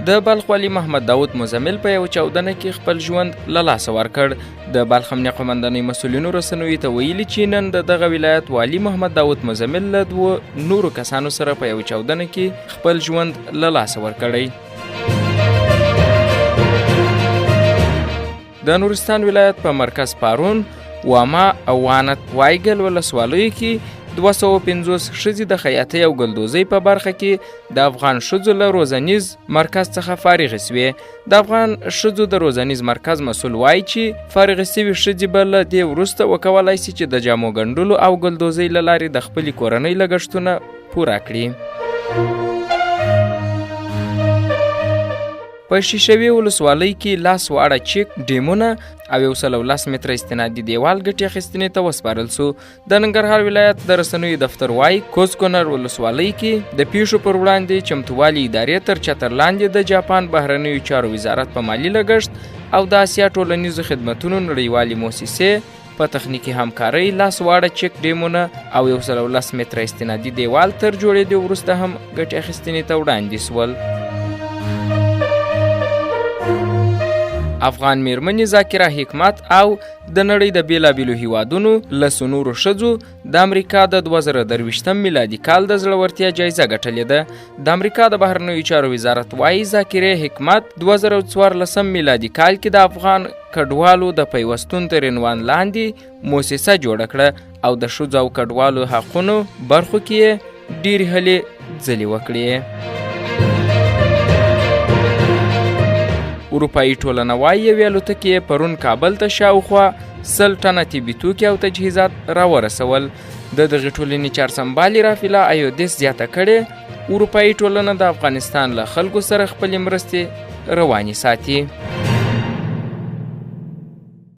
د بلخ والي محمد داود مزمل په یوه چاودنه کې خپل ژوند له لاسه ورکړ. د بلخ امنیه قومندانۍ مسؤلینو رسنیو ته ویلي چې نن د دغه ولایت والي محمد داود مزمل له دوو نورو کسانو سره په یوه چاودنه کې خپل ژوند له لاسه ورکړی. د نورستان ولایت په مرکز پارون، واما او وانت وایګل ولسوالیو کې 250 ښځې د خیاطۍ او ګلدوزۍ په برخه کې د افغان ښځو له روزنیز مرکز څخه فارغې شوې. د افغان ښځو د روزنیز مرکز مسول وایي چې فارغې شوې ښځې به له دې وروسته وکولای شي چې د جامو ګنډلو او ګلدوزۍ له لارې د خپلې کورنۍ لګښتونه پوره کړي. په شیشوي ولسوالۍ کې لاس واړه چیک ډیمونه او 110 متره استنادي دیوال ګټې اخیستنې ته وسپارل سو. د ننګرهار ولایت د رسنیو دفتر وایي کوز کونړ ولسوالۍ کې د پیښو پر وړاندې چمتووالي ادارې تر چتر لاندې د جاپان بهرنیو چارو وزارت په مالي لګښت او د اسیا ټولنیزو خدمتونو نړیوالې موسسې په تخنیکي همکارۍ لاس واړه چک ډیمونه او 110 متره استنادي دیوال تر جوړېدو وروسته هم ګټې اخیستنې ته وړاندې سول. افغان میرمنې ذاکره حکمت او د نړۍ د بیلابیلو هیوادونو لسو نورو ښځو د امریکا د 2023 میلادي کال د زړورتیا جایزه ګټلې ده. د امریکا د بهرنیو چارو وزارت وایي ذاکرې حکمت 2014 میلادي کال کې د افغان کډوالو د پیوستون تر عنوان لاندې موسسه جوړه کړه او د ښځو او کډوالو حقونو برخو کې یې ډېرې هلې ځلې وکړې. اروپایي ټولنه وایي یوې الوتکې یې پرون کابل ته شاوخوا 100 ټنه طبي توکي او تجهیزات راورسول. د دغې ټولنې چارسمبالي رافیلا ایودیس زیاته کړې، اروپایي ټولنه د افغانستان له خلکو سره خپلې مرستې روانې ساتي.